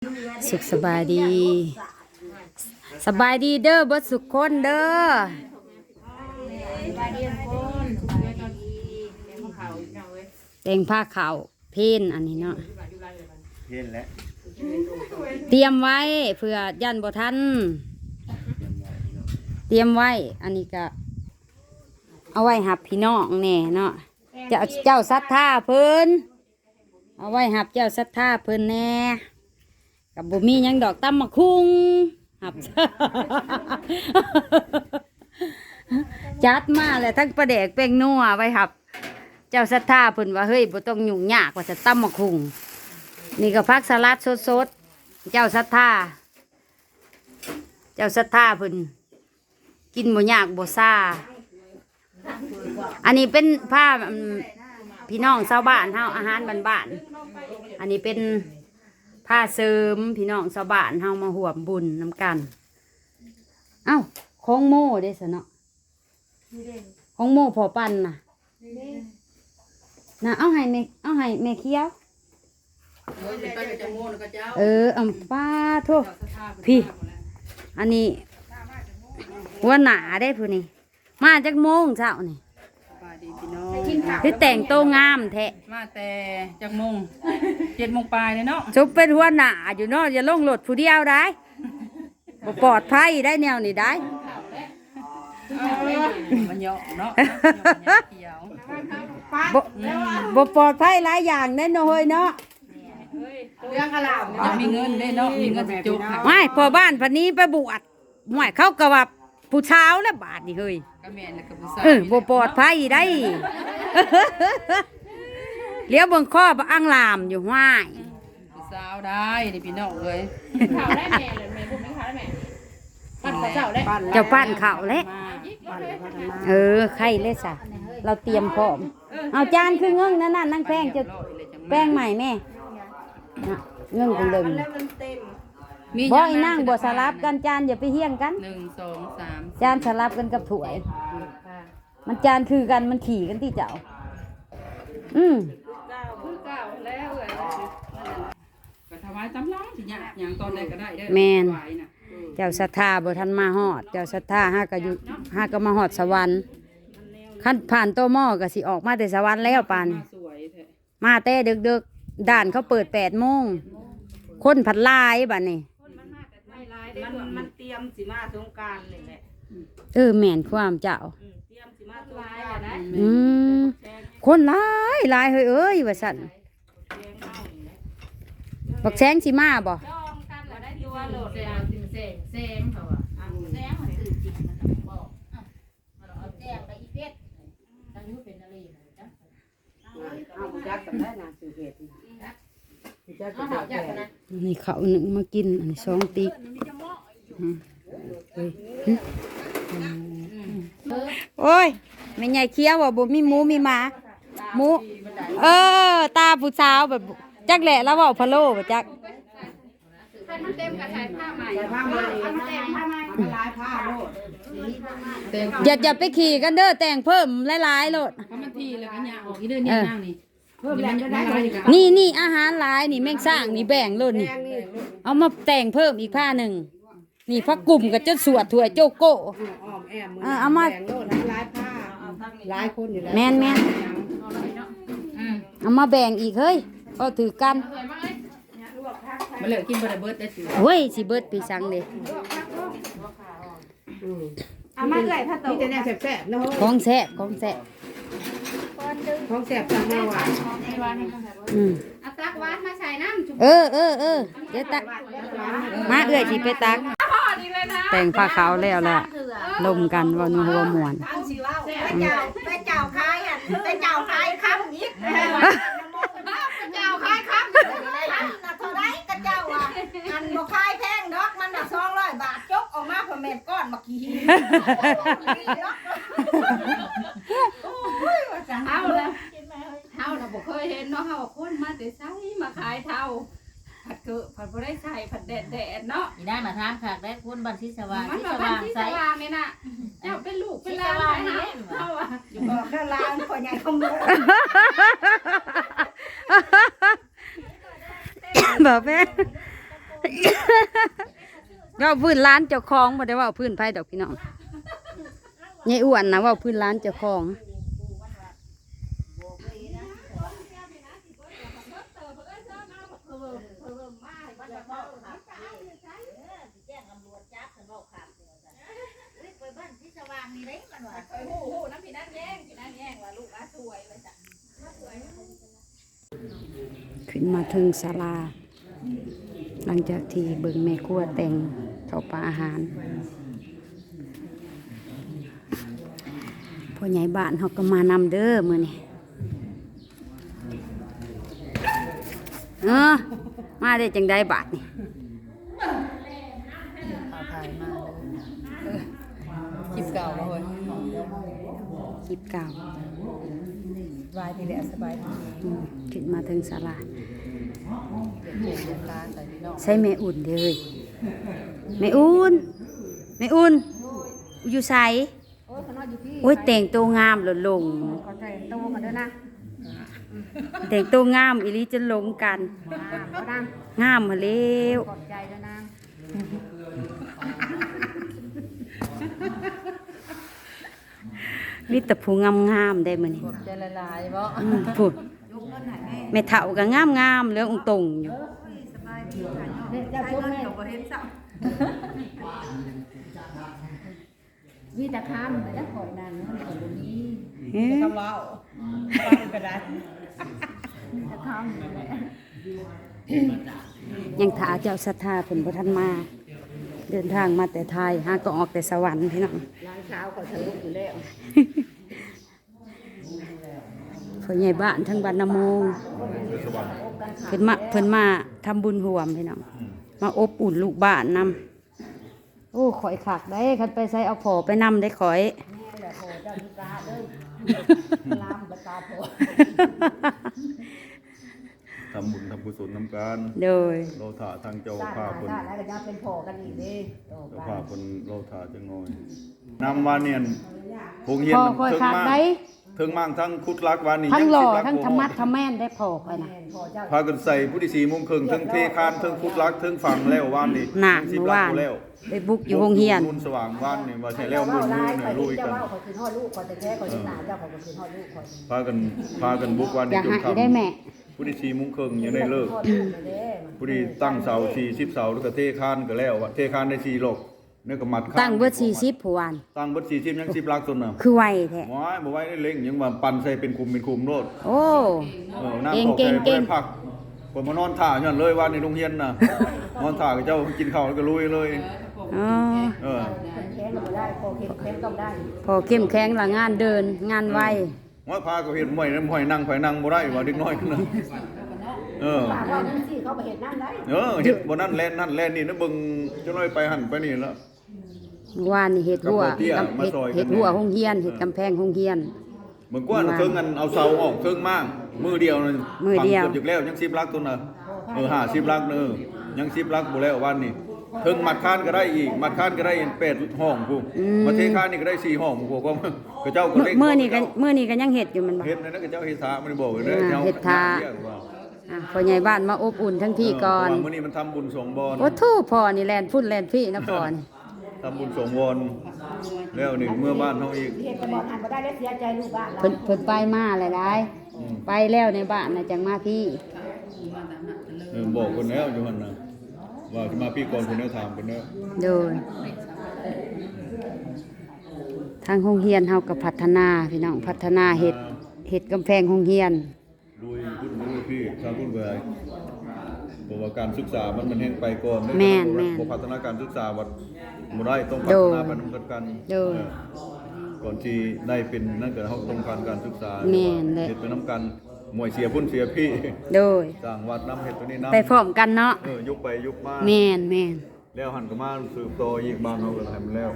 ສຸກສະບາຍດີ ສະບາຍດີເດີ ເບິດສຸກຄົນເດີ. ແຕ່ງຜ້າຂາວເພນອັນນີ້ເນາະ ເພນແຫຼະ ຕຽມໄວ້ເພື່ອຢ້ານບໍ່ທັນ ຕຽມໄວ້. ອັນນີ້ກະເອົາໄວ້ຮັບພີ່ນ້ອງແດ່ເນາະ ເຈົ້າ ເຈົ້າສັດທາເພິ່ນ ເອົາໄວ້ຮັບເຈົ້າສັດທາເພິ່ນແດ່ ກໍບໍ່ມີຫຍັງດອກ ຕຳໝາກຫຸ່ງ ຮັບ ຈັດມາແລ້ວ ທັງປາແດກແປ້ງນົວໄວ້ຮັບເຈົ້າສັດທາເພິ່ນວ່າ ເຮີ້ຍ ບໍ່ຕ້ອງຫຍຸ້ງຍາກວ່າຊັ້ນ ຕຳໝາກຫຸ່ງ ນີ້ກໍຜັກສະຫຼັດສົດໆ ເຈົ້າສັດທາ ເຈົ້າສັດທາເພິ່ນ ກິນບໍ່ຍາກບໍ່ຊາ. ອັນນີ້ເປັນພາ ອືມ ພີ່ນ້ອງຊາວບ້ານເຮົາ ອາຫານບ້ານໆ ອັນນີ້ເປັນພາເສີມພີ່ນ້ອງຊາວບ້ານເຮົາມາຮ່ວມບຸນນຳກັນ. ເອົ້າ ຂອງໂມເດ້ຊະເນາະ ຂອງໂມພໍ່ປັນນະ ນະ ເອົາໃຫ້ແມ່ ເອົາໃຫ້ແມ່ຂຽວ. ໂອ້ຍ ໄປກັບຈະໂມນກັບເຈົ້າ ເອີ ອຳ ປາໂທ ເຈົ້າສະຖາເພິ່ນ ພີ້ ມາພຸ້ນແຫຼະ ອັນນີ້ຫົວໜ້າເດ້ຜູ້ນີ້ ມາຈັກໂມງເຊົ້ານີ້? ສະບາຍດີພີ່ນ້ອງ ຄືແຕ່ງໂຕງາມແທ້ ມາແຕ່ຈັກໂມງ? ເຈັດໂມງປາຍເດ້ເນາະ ສົມເປັນຫົວໜ້າຢູ່ເນາະ ຢ່າລົງລົດຜູ້ດຽວໄດ໋. ບໍ່ປອດໄພໄດ໋ແນວນີ້ໄດ໋ ມັນເຍາະເນາະ ບໍ່ ອືມ ບໍ່ປອດໄພຫຼາຍຢ່າງເດ້ເນາະເຮີ້ຍເນາະ ເລື່ອງອາລາມ ຢາກມີເງິນເດ້ເນາະ ມີເງິນຊິຈົກໃຫ້ ວ້າຍ ພໍ່ບ້ານພັດໜີໄປບວດ ຫ້ວຍ ເຂົາກໍວ່າຜູ້ສາວແລ້ວບາດນີ້ເຮີ້ຍ ກໍແມ່ນແລ້ວ ກໍຜູ້ສາວ ເອີ ບໍ່ປອດໄພໄດ໋ ຫຼຽວເບິ່ງຄໍບັກອາງລາມຢູ່ ຫ້ວຍ. ຜູ້ສາວໄດ້ນີ້ພີ່ນ້ອງເອີຍ ກິນເຂົ້າໄດ້ແມ່ ແມ່ບຸ້ມກິນເຂົ້າໄດ້ແມ່ ປັ້ນເຂົ້າເຈົ້າໄດ້ ເຈົ້າປັ້ນເຂົ້າແລ້ວ ເອີ ໄຄແລ້ວຊະ ລາວຕຽມພ້ອມ ເອົາຈານຄືເງິ້ງນັ້ນນະ ນາງແພງ ເຈົ້າແປງໃໝ່ແມ່ ເງິ້ງເດີ ບໍ່ ອີນາງ ບໍ່ສະຫຼັບກັນ ຈານຢ່າໄປຮຽງກັນ ໜຶ່ງ ສອງ ສາມ ຈານສະຫຼັບກັນກັບຖ້ວຍ ມັນຈານຄືກັນ ມັນຂີ້ກັນຕິເຈົ້າ ອືມ ຄືເກົ່າແລ້ວ ກໍຖວາຍຕຳລັງ ຊິຍາກຫຍັງຕອນໃດກໍໄດ້ເດີ ແມ່ນ ຖວາຍນະ ເຈົ້າສັດທາບໍ່ທັນມາຮອດ ເຈົ້າສັດທາຫາກໍຢູ່ ຫາກໍມາຮອດສະຫວັນ ຄັນຜ່ານ ຕມ ກໍຊິອອກມາແຕ່ສະຫວັນແລ້ວປານນີ້ ມາແຕ່ເດິກໆ ດ່ານເຂົາເປີດແປດໂມງ ຄົນພັດຫຼາຍບາດນີ້ ມັນ ມັນຕຽມຊິມາສົງການນີ້ແຫຼະ ເອີ ແມ່ນຄວາມເຈົ້າ ອືມ ຕຽມຊິມາສົງການ ອືມ ຄົນຫຼາຍ ຫຼາຍເຮີ້ຍເອີຍ ວ່າຊັ້ນ ບັກແຊງຊິມາບໍ່? ຈອງກັນລະໄດ້ຕົວໂລດ ແຊງ ແຊງ ແຊງ ເຂົາວ່າ ແຊງມັນຊື່ຈິງ ມັນຕ້ອງບອກ ເອົາແຈ້ງໄປອີເພັດ ຈັກຢູ່ເປັນນະເລນະ ຈັກ ເຮົາບໍ່ຈັກກັນໄດ້ນະ ຊື່ເຮັດນີ້ ບໍ່ຈັກກັນແທ້ ນີ້ເຂົ້າໜຶ້ງມາກິນ ອັນນີ້ສອງຕິກ ອືມ ເອີຍ ໂອ້ຍ ແມ່ໃຫຍ່ຂຽວວ່າບໍ່ມີໝູມີໝາ ໝູ ເອີ ຕາຜູ້ສາວແບບ ຈັກແຫຼະ ລາວເວົ້າພະໂລບໍ່ຈັກ ຄັນມັນເຕັມກໍໃສ່ຜ້າໃໝ່ ໃສ່ຜ້າໃໝ່ ເອີ ຄັນມັນແຕ່ງຜ້າໃໝ່ ມັນຫຼາຍຜ້າໂລດ ຢ່າ ຢ່າໄປຂີ່ກັນເດີ ແຕ່ງເພີ່ມຫຼາຍໆໂລດ ຄັນມັນຖີ່ແລ້ວກໍຍາກອອກອີກເດີ ເອີ ນີ້ນາງນີ້ ເພີ່ມແລ້ວກໍໄດ້ ນີ້ ນີ້ອາຫານຫຼາຍນີ້ ແມງສ້າງນີ້ແບ່ງໂລດນີ້ ແບ່ງນີ້ ເອົາມາແຕ່ງເພີ່ມອີກຜ້າໜຶ່ງ ນີ້ຜັກກຸ້ມກໍຈົນສວດຖ້ວຍໂຈໂກ້ ເອີ ອ້ອມແອ້ມ ເອີ ເອົາມາ ແບ່ງໂລດ ຫຼາຍຜ້າ ຫຼາຍຄົນຢູ່ແລ້ວ ແມ່ນໆ ເອົາມາແບ່ງອີກເຮີ້ຍ ເອົາຖືກກັນ ມັນເລີກກິນບໍ່ໄດ້ເບິດເດ້ ໂອ້ຍ ຊິເບິດໄປສັງເດ້ ອືມ ເອົາມາເອື້ອຍພະໂຕ ມີແຕ່ແນວແຊບໆເນາະ ຂອງແຊບ ຂອງແຊບ ຂອງແຊບສັ່ງມາຫວານ ອືມ ເອົາຕັກຫວານມາໃສ່ນຳ ເອີ ເອີ ເອີ ດຽວຕັກ ມາເອື້ອຍຊິໄປຕັກ ແຕ່ງຜ້າຂາວແລ້ວລະ ລົມກັນເວົ້ານົວຫົວມ່ວນ ເຈົ້າ ແມ່ເຈົ້າຂາຍອັນ ແມ່ເຈົ້າຂາຍຄຳອີກ ເຈົ້າຂາຍຄຳ ນະເທົ່າໃດກະເຈົ້າວ່າ ອັນບໍ່ຂາຍແພງດອກ ມັນນະສອງຮ້ອຍບາດ ຈົກອອກມາ ເພິ່ນແມ່ນກ້ອນບັກຂີ້ຫີນ ໂອ້ຍ ວ່າຊັ້ນ ເອົາລະ ເຮົານະບໍ່ເຄີຍເຫັນເນາະ ເຮົາວ່າຄົນມາແຕ່ໃສມາຂາຍເທົາ ພັດເກີ ພັດບໍ່ໄດ້ໃສ່ ພັດແດດແດດເນາະ ອີນາງນະຖາມຄັກໄດ໋ ຄົນບ້ານສີສະຫວ່າງ ມັນວ່າບ້ານສີສະຫວ່າງນີ້ນະ ເຈົ້າເປັນລູກເປັນຫຼານໃຜຫາ ເຮົາວ່າ ບອກແລ້ວຫຼານພໍ່ໃຫຍ່ຂອງເມືອງ ບໍ່ແມ່ນ ເວົ້າພື້ນຫຼານເຈົ້າຂອງ ບໍ່ໄດ້ເວົ້າພື້ນໃຜດອກພີ່ນ້ອງ. ຍາຍອ້ວນນະເວົ້າພື້ນຫຼານເຈົ້າຂອງ. ຂຶ້ນມາເທິງສາລາ ຫຼັງຈາກທີ່ເບິ່ງແມ່ຄົວແຕ່ງເຂົ້າປາອາຫານ ພໍ່ໃຫຍ່ບ້ານເຮົາກໍມານຳເດີມື້ນີ້. ເອີ ມາໄດ້ຈັ່ງໃດບາດນີ້? ເອົາຖ່າຍມາເດີ ເອີ ຄລິບເກົ່າບໍ່ເຮີ້ຍ? ຄລິບເກົ່າ ສະບາຍດີແຫຼະ ສະບາຍດີ. ອືມ ຂຶ້ນມາເທິງສາລາ ໃສ່ພີ່ນ້ອງ ໃສ່ແມ່ອຸ່ນເດ້ເຮີ້ຍ ແມ່ອຸ່ນ ແມ່ອຸ່ນ ຢູ່ໃສ? ໂອ້ຍ ຂ້ານ້ອຍຢູ່ພີ້ ໂອ້ຍ ແຕ່ງໂຕງາມໂລດລົງ ຂໍແຕ່ງໂຕກ່ອນເດີນາງ ແຕ່ງໂຕງາມອີ່ຫຼີຈົນຫຼົງກັນ ງາມບໍ່ນາງ? ງາມຫັ້ນແລ້ວ ຂອບໃຈເດີນາງ ມີແຕ່ຜູ້ງາມໆ ໄດ໋ມື້ນີ້ ຂອບໃຈຫຼາຍໆ ເບາະ ອືມ ພຸ້ນ ແມ່ເຖົ້າກໍງາມໆ ເຫຼືອອົງຕົງຢູ່ ເອີ ສະບາຍດີ ເຈົ້າຕົງແມ່ ບໍ່ເຫັນຊ້ຳ. ມີແຕ່ຄຳ ແຕ່ຂ້ອຍນັ້ນມັນກໍບໍ່ມີ ເອີ ແຕ່ຄຳເວົ້າ ເວົ້າກໍໄດ້ ມີແຕ່ຄຳນີ້ແຫຼະ ຍັງຖ້າເຈົ້າສັດທາເພິ່ນບໍ່ທັນມາ ເດີນທາງມາແຕ່ໄທ ຫາກໍອອກແຕ່ສະຫວັນພີ່ນ້ອງ ຫຼານສາວຂ້ອຍທະລຸຢູ່ແລ້ວ. ຜູ້ໃຫຍ່ບ້ານທາງບ້ານນາໂມງ ເພິ່ນມາ ເພິ່ນມາທຳບຸນຮ່ວມພີ່ນ້ອງ ມາອົບອຸ່ນລູກບ້ານນຳ. ໂອ້ ຂ້ອຍຄັກໄດ໋ ຄັນໄປໃສເອົາພໍ່ໄປນຳໄດ໋ຂ້ອຍ ນີ້ແຫຼະພໍ່ເຈົ້າຢູ່ກາເດີ ລາມໄປກາພໍ່ ທຳບຸນທຳກຸສົນນຳກັນ ໂດຍ ລໍຖ້າທາງເຈົ້າພາບເພິ່ນ ຖ້າໄດ້ກໍຍັງເປັນພໍ່ກັນອີກເດ້ ເຈົ້າພາບເພິ່ນລໍຖ້າຈັກໜ້ອຍ ນຳວ່ານີ້ ໂຮງຮຽນ ພໍ່ຂ້ອຍຄັກໄດ໋ ເທິງມ້າງທັງຂຸດຫຼັກວ່ານີ້ ທັງຫຼໍ່ ຍັງສິບຫຼັກ ທັງທຳມັດທຳແມ່ນໄດ້ພໍ່ຂ້ອຍນະ ພາກັນໃສ່ພຸ້ນ ສີ່ໂມງເຄິ່ງ ເທິງເທຄານ ເທິງຂຸດຫຼັກ ເທິງຝັງແລ້ວວ່ານີ້ ນະ ຍັງສິບຫຼັກບໍ່ແລ້ວ ໄປບຸກຢູ່ໂຮງຮຽນ ບຸກຢູ່ໂນນສະຫວ່າງວ່ານີ້ ວ່າຊິແລ້ວມື້ນີ້ລຸຍກັນ ຂ້ອຍຄິດຮອດລູກຂ້ອຍແທ້ໆ ຂ້ອຍເຫັນໜ້າເຈົ້າ ຂ້ອຍກໍຄິດຮອດລູກຂ້ອຍ ພາກັນ ພາກັນບຸກວ່ານີ້ ຈົນຄ່ຳ ໄດ້ແມ່ ພຸ້ນ ສີ່ໂມງເຄິ່ງ ຍັງໄດ້ເລີກ ພຸ້ນ ຕັ້ງເສົາສີ່ສິບເສົາ ແລ້ວກໍເທຄານກໍແລ້ວ ເທຄານໄດ້ສີ່ລັອກ ນີ້ກໍມັດຄ້າງ ຕັ້ງເບິດສີ່ສິບຜູ້ວ່ານ ຕັ້ງເບິດສີ່ສິບ ຍັງສິບຫຼັກຕົນນະ ຄືໄວແທ້ ວ້າຍ ບໍ່ໄວເດ້ ເລັ່ງ ຍັງວ່າປັ່ນໃສ່ເປັນຂຸມເປັນຂຸມໂລດ ໂອ້ ເອີ ນັ່ງເກັ່ງ ເກັ່ງ ເກັ່ງ ບໍ່ໄດ້ພັກ ຂ້ອຍມານອນຖ້າຢູ່ຫັ້ນເລີຍ ວານນີ້ໂຮງຮຽນນະ ນອນຖ້າເຂົາເຈົ້າກິນເຂົ້າແລ້ວກໍລຸຍເລີຍ ອໍ ເອີ ເຂັ້ມແຂງກໍບໍ່ໄດ້ ພໍເຂັ້ມແຂງຕ້ອງໄດ້ ພໍເຂັ້ມແຂງລະງານເດີນ ງານໄວ ເອີ ໂອ້ຍ ພາກໍເຮັດ ຫ້ວຍ ຫ້ວຍ ນັ່ງໃຜນັ່ງບໍ່ໄດ້ວ່າເດັກນ້ອຍນະ ເອີ ເວົ້າຈັ່ງຊີ້ເຂົາກໍເຮັດນຳໄດ້ ເອີ ເຮັດບໍ່ນັ້ນແລ່ນນັ້ນແລ່ນນີ້ນະ ເບິ່ງຈັກໜ້ອຍໄປຫັ້ນໄປນີ້ລະ ວານນີ້ເຮັດຮົ້ວ ກັບພໍ່ເຕ້ຍ ກັບ ມາຊ່ອຍກັນ ເຮັດ ເຮັດຮົ້ວໂຮງຮຽນ ເຮັດກຳແພງໂຮງຮຽນ ເບິ່ງກວ້າງ ວານ ເທິງອັນເອົາເສົາອອກເທິງມ້າງ ມື້ດຽວນັ້ນ ມື້ດຽວ ຝັງເກືອບຈະແລ້ວ ຍັງສິບຫຼັກຕົນນະ ເອີ ຫ້າສິບຫຼັກເດີ ຍັງສິບຫຼັກບໍ່ແລ້ວວານນີ້ ເທິງມັດຄານກໍໄດ້ອີກ ມັດຄານກໍໄດ້ແປດຫ້ອງພຸ້ນ ອືມ ມາເທຄານນີ້ກໍໄດ້ສີ່ຫ້ອງພຸ້ນ ພວກເຂົາເຈົ້າກໍເລັ່ງ ມື້ນີ້ກໍ ເຂົາເຈົ້າ ມື້ນີ້ກໍຍັງເຮັດຢູ່ແມ່ນບໍ່? ເຮັດນັ້ນນະ ເຂົາເຈົ້າເຮັດສາ ມັນບອກເລີຍ ອ່າ ເຮັດທ່າ ອ່າ ພໍ່ໃຫຍ່ບ້ານມາອົບອຸ່ນທັງພີ້ກ່ອນ ເພາະວ່າມື້ນີ້ມັນທຳບຸນສອງບ່ອນ ໂອ້ໂທ້ ພໍ່ນີ້ແລ່ນພຸ້ນແລ່ນພີ້ນະພໍ່ນີ້ ທຳບຸນສອງບ່ອນ ແລ້ວນີ້ເມືອບ້ານເຮົາອີກ ເຮັດແຕ່ບ່ອນຫັ້ນບໍ່ໄດ້ ແລ້ວເສຍໃຈລູກບ້ານ ເພິ່ນ ເພິ່ນໄປມາຫຼາຍໆ ອືມ ໄປແລ້ວໃນບ້ານນະ ຈັ່ງມາພີ້ ເອີ ບອກເພິ່ນແລ້ວຢູ່ຫັ້ນນະ ວ່າຊິມາປີກ່ອນ ເພິ່ນໄດ້ຖາມເພິ່ນແລ້ວ ໂດຍ ທາງໂຮງຮຽນເຮົາກໍພັດທະນາ ພີ່ນ້ອງ ພັດທະນາ ເຮັດ ເຮັດກຳແພງໂຮງຮຽນ ລຸຍພຸ້ນລຸຍພີ້ ທາງພຸ້ນກໍໄດ້ ເພາະວ່າການສຶກສາມັນ ມັນແຮ່ງໄປກ່ອນເດ້ ແມ່ນໆ ບໍ່ພັດທະນາການສຶກສາບັດບໍ່ໄດ້ ຕ້ອງພັດທະນາໄປນຳກັນ ໂດຍ ເອີ ກ່ອນທີ່ໄດ້ເປັນນັ້ນກໍ ເຮົາກໍຕ້ອງຜ່ານການສຶກສາ ແມ່ນແຫຼະ ເຮັດໄປນຳກັນ ໝວຍເສຍພຸ້ນເສຍພີ້ ໂດຍ ສ້າງວັດນຳ ເຮັດຕົວນີ້ນຳ ໄປພ້ອມກັນເນາະ ເອີ ຍຸກໄປຍຸກມາ ແມ່ນໆ ແລ້ວຫັ້ນກໍມາສືບຕໍ່ອີກ ບ້ານເຮົາກໍໃຫ້ມັນແລ້ວ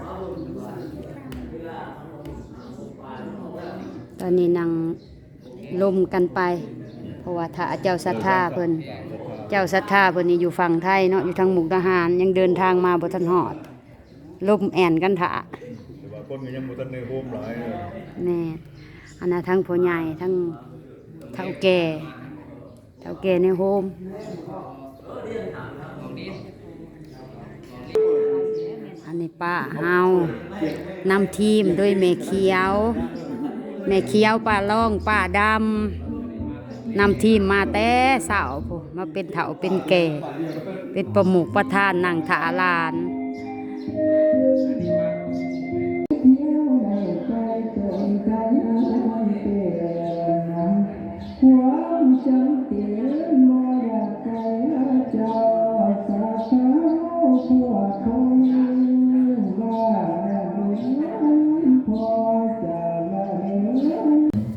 ຕອນນີ້ນັ່ງລົມກັນໄປ ເພາະວ່າຖ້າເຈົ້າສັດທາເພິ່ນ ເຈົ້າສັດທາເພິ່ນນີ້ຢູ່ຝັ່ງໄທເນາະ ຢູ່ທາງມຸກດາຫານ ຍັງເດີນທາງມາບໍ່ທັນຮອດ ລົມແອ່ນກັນຖ້າ ແຕ່ວ່າຄົນກໍຍັງບໍ່ທັນໄດ້ໂຮມຫຼາຍເລີຍ ແມ່ນ ອັນນັ້ນທັງພໍ່ໃຫຍ່ ທັງເຖົ້າແກ່ ເຖົ້າແກ່ໃນໂຮມ ປ້າເຮົານຳທີມໂດຍແມ່ຂຽວ ແມ່ຂຽວ ປ້າລອງ ປ້າດຳ ນຳທີມມາແຕ່ເຊົ້າພຸ້ນ ມາເປັນເຖົ້າເປັນແກ່ ເປັນປະມຸກປະທານ ນັ່ງຖ້າຫຼານ.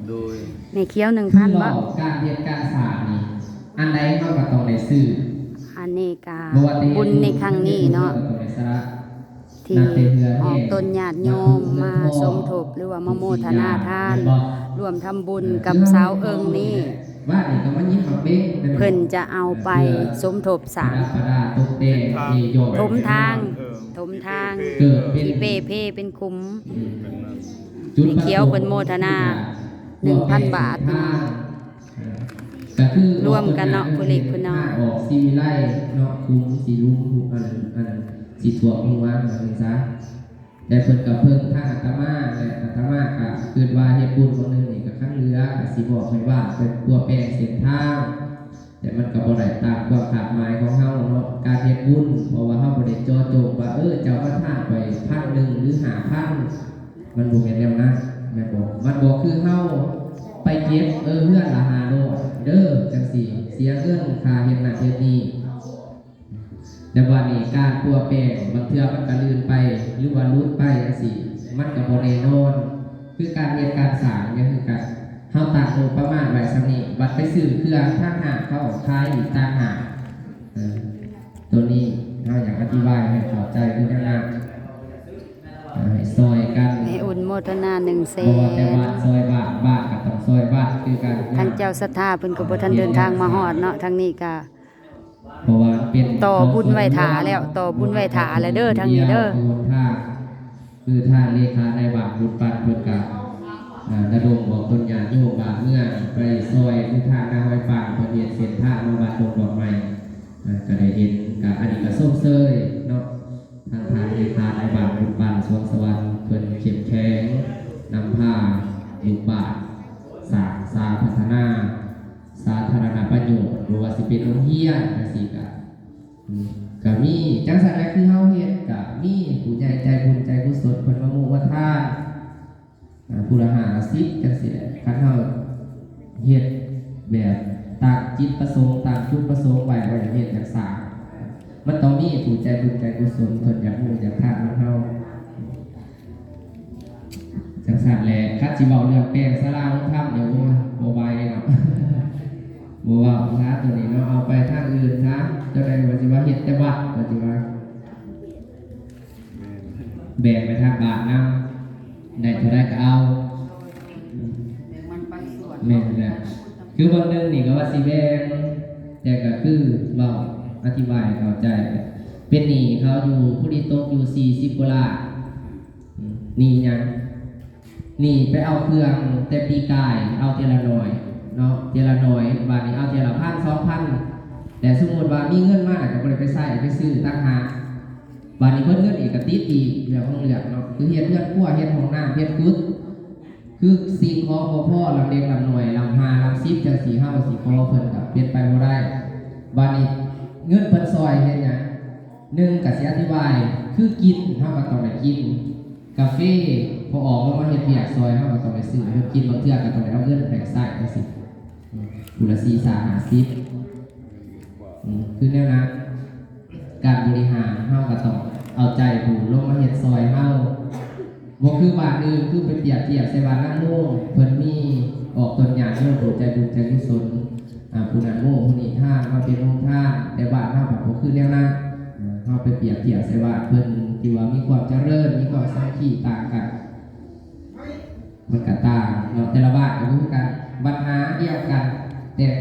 ໂດຍ ແມ່ຂຽວ ໜຶ່ງພັນ ບໍ່? ການເຮັດການສ້າງນີ້ ອັນໃດເຮົາກໍຕ້ອງໄດ້ຊື້. ອັນນີ້ກະບຸນໃນຄັ້ງນີ້ເນາະ ທີ່ອອກຕົນຍາດໂຍມມາສົມທົບ ຫຼືວ່າມາໂມທະນາທານ ຮ່ວມທຳບຸນກັບຊາວເອິງນີ້ ເພິ່ນຈະເອົາໄປສົມທົບສ້າງ ຖົມທາງ ຖົມທາງທີ່ເປ່ເພເປັນຂຸມ. ແມ່ຂຽວເພິ່ນໂມທະນາ ໜຶ່ງພັນ ບາດ ພີ່ນ້ອງ. ກໍຄືລວມກັນເນາະ ຜູ້ເລັກຜູ້ນ້ອຍ ອອກສີວິໄລເນາະ ຂຸມສີຫຼຸມ ອັນ ອັນສີຖ້ວມຫົວວ່າຊັ້ນຊະ. ແຕ່ເພິ່ນກໍເພິ່ງທາງອາດຕະມາ ແລະ ອາດຕະມາກໍຄິດວ່າເຮັດບຸນມື້ໜຶ່ງນີ້ ກໍຄັນເຫຼືອກໍຊິມອບໃຫ້ວັດເປັນປົວແປງເສັ້ນທາງ ແຕ່ມັນກໍບໍ່ໄດ້ຕາມຄວາມຄາດໝາຍຂອງເຮົາເນາະ ການເຮັດບຸນ ເພາະວ່າເຮົາບໍ່ໄດ້ເຈາະຈົງວ່າ ເອີ ເຈົ້າມາທາງຂ້ອຍພັນໜຶ່ງ ຫຼື ຫ້າພັນ ມັນບໍ່ແມ່ນແນວນັ້ນ ແມ່ນບໍ່? ມັນບໍ່ຄືເຮົາໄປເກັບ ເອີ ເຮືອນລະຫ້າຮ້ອຍເດີ ຈັ່ງຊີ້ ເສຍເງິນຄ່າເຮັດນັ້ນເຮັດນີ້. ແຕ່ບາດນີ້ການປົວແປງ ບາງເທື່ອມັນກໍລື່ນໄປ ຫຼືວ່າຫຼຸດໄປຈັ່ງຊີ້ ມັນກໍບໍ່ແນ່ນອນ. ຄືການເຮັດການສ້າງກໍຄືກັນ ເຮົາຕັ້ງງົບປະມານໄວ້ສ່ຳນີ້ ບັດໄປຊື້ເຄື່ອງທາງຫ້າງເຂົາຂາຍອີກຕ່າງຫາກ. ເອີ ໂຕນີ້ເຮົາຢາກອະທິບາຍໃຫ້ເຂົ້າໃຈຄືແນວນັ້ນ ເອີ ໃຫ້ຊ່ອຍກັນ ແມ່ອຸ່ນໂມທະນາໜຶ່ງແສນ ບໍ່ວ່າແຕ່ບ້ານຊ່ອຍບ້ານ ບ້ານກໍຕ້ອງຊ່ອຍບ້ານຄືກັນ. ທາງເຈົ້າສັດທາເພິ່ນກໍບໍ່ທັນເດີນທາງມາຮອດເນາະ ທາງນີ້ກໍເພາະວ່າເປັນຕໍ່ບຸນໄວ້ຖ້າແລ້ວ ຕໍ່ບຸນໄວ້ຖ້າແລ້ວເດີ ທາງນີ້ເດີ. ຄືທາງເລຂານາຍບ້ານບຸນປັນເພິ່ນກະ ອາ ລະດົມອອກຕົນຍາດໂຍມບ້ານເມືອງໄປຊ່ອຍ ຄືທາງນາງຫອຍປາງເພິ່ນເຮັດເສັ້ນທາງມາວັດດົງດອກໄມ້ ອາ ກະໄດ້ເຫັນ ກະອັນນີ້ກະຊົມເຊີຍເນາະ ທາງທ່ານເລຂານາຍບ້ານບຸນປັນ ສວງສະຫວັນ ເພິ່ນເຂັ້ມແຂງນຳພາລູກບ້ານສ້າງສາພັດທະນາ ສາທາລະນະປະໂຫຍດ ບໍ່ວ່າຊິເປັນໂຮງຮຽນຈັ່ງຊີ້ກະ ອືມ ກະມີ ຈັ່ງຊັ້ນແຫຼະ ຄືເຮົາເຮັດກະມີຜູ້ໃຫຍ່ໃຈບຸນໃຈກຸສົນເພິ່ນມາໂມທະນາ ອາ ຜູ້ລະຫ້າສິບຈັ່ງຊີ້ແຫຼະ. ຄັນເຮົາເຮັດແບບຕັ້ງຈິດປະສົງ ຕັ້ງຈຸດປະສົງໄວ້ວ່າຢາກເຮັດຢາກສ້າງ ມັນຕ້ອງມີຜູ້ໃຈບຸນໃຈກຸສົນເພິ່ນຢາກໂມຢາກທານນຳເຮົາ. ຈັ່ງຊັ້ນແຫຼະ ຄັນຊິເວົ້າເລື່ອງແປງສາລາໂຮງທຳນີ້ ໂອ້ຍ ບໍ່ໄຫວເນາະ ບໍ່ເວົ້າຊະ ໂຕນີ້ເນາະ ເອົາໄປທາງອື່ນຊະ. ເຈົ້າໃດວ່າຊິວ່າເຮັດແຕ່ວັດ ວ່າຊິວ່າແບ່ງໄປທາງບ້ານນຳ ໄດ້ເທົ່າໃດກໍເອົາ. ແມ່ນແຫຼະ ຄືບາງໜຶ່ງນີ້ກໍວ່າຊິແບ່ງ ແຕ່ກໍຄືເວົ້າອະທິບາຍໃຫ້ເຂົ້າໃຈ ເປັນໜີ້ເຂົາຢູ່ ຜູ້ນີ້ຕົກຢູ່ສີ່ສິບກວ່າລ້ານ. ອືມ ໜີ້ຫຍັງ? ໜີ້ໄປເອົາເຄື່ອງແຕ່ປີກາຍ ເອົາເທື່ອລະໜ້ອຍເນາະ ເທື່ອລະໜ້ອຍ ບາດນີ້ເອົາເທື່ອລະພັນ ສອງພັນ ແຕ່ສົມມຸດວ່າມີເງິນມາກໍບໍ່ໄດ້ໄປໃຊ້ ໄປຊື້ຕ່າງຫາກ ບາດນີ້ເບິດເງິນອີກກໍຕິດອີກ ເລື່ອງຂອງເລື່ອງເນາະ ຄືເຮັດເຮືອນຄົວ ເຮັດຫ້ອງນ້ຳ ເຮັດກຸດ ຄືສິ່ງຂອງບໍ່ພໍ ລຳເລັກລຳນ້ອຍ ລຳຫ້າລຳສິບ ຈັ່ງຊີ້ ເຮົາກໍຊິຂໍເພິ່ນກໍເປັນໄປບໍ່ໄດ້. ບາດນີ້ເງິນເພິ່ນຊ່ອຍເຮັດຫຍັງ? ໜຶ່ງກໍຊິອະທິບາຍ ຄືກິນ ເຮົາກໍຕ້ອງໄດ້ກິນ ກາເຟ ພໍອອກລົງມາເຮັດວຽກຊ່ອຍ ເຮົາກໍຕ້ອງໄດ້ຊື້ໃຫ້ເພິ່ນກິນ ບາງເທື່ອກໍຕ້ອງໄດ້ເອົາເງິນໃຫ້ໃຊ້ຈັ່ງຊີ້ ຜູ້ລະສີ່ ສາມ ຫ້າສິບ ອືມ ຄືແນວນັ້ນ ການບໍລິຫານເຮົາກໍຕ້ອງເອົາໃຈຜູ້ລົງມາເຮັດຊ່ອຍເຮົາ ບໍ່ຄືບ້ານອື່ນ ຄືໄປປຽບທຽບໃສ່ບ້ານນາໂມ ເພິ່ນມີອອກຕົນຍາດໂຍມຜູ້ໃຈບຸນໃຈກຸສົນ ອາ ຜູ້ນັ້ນໂມ ຜູ້ນີ້ທານ ມາເປັນໂຮງທານ ແຕ່ບ້ານເຮົາມັນບໍ່ຄືແນວນັ້ນ. ເຮົາໄປປຽບທຽບໃສ່ບ້ານເພິ່ນທີ່ວ່າມີຄວາມຈະເລີນ ມີຄວາມສາມັກຄີຕ່າງກັນ ມັນກະຕ່າງເນາະ ແຕ່ລະບ້ານກໍບໍ່ຄືກັນ ບັນຫາດຽວກັນ ແຕກ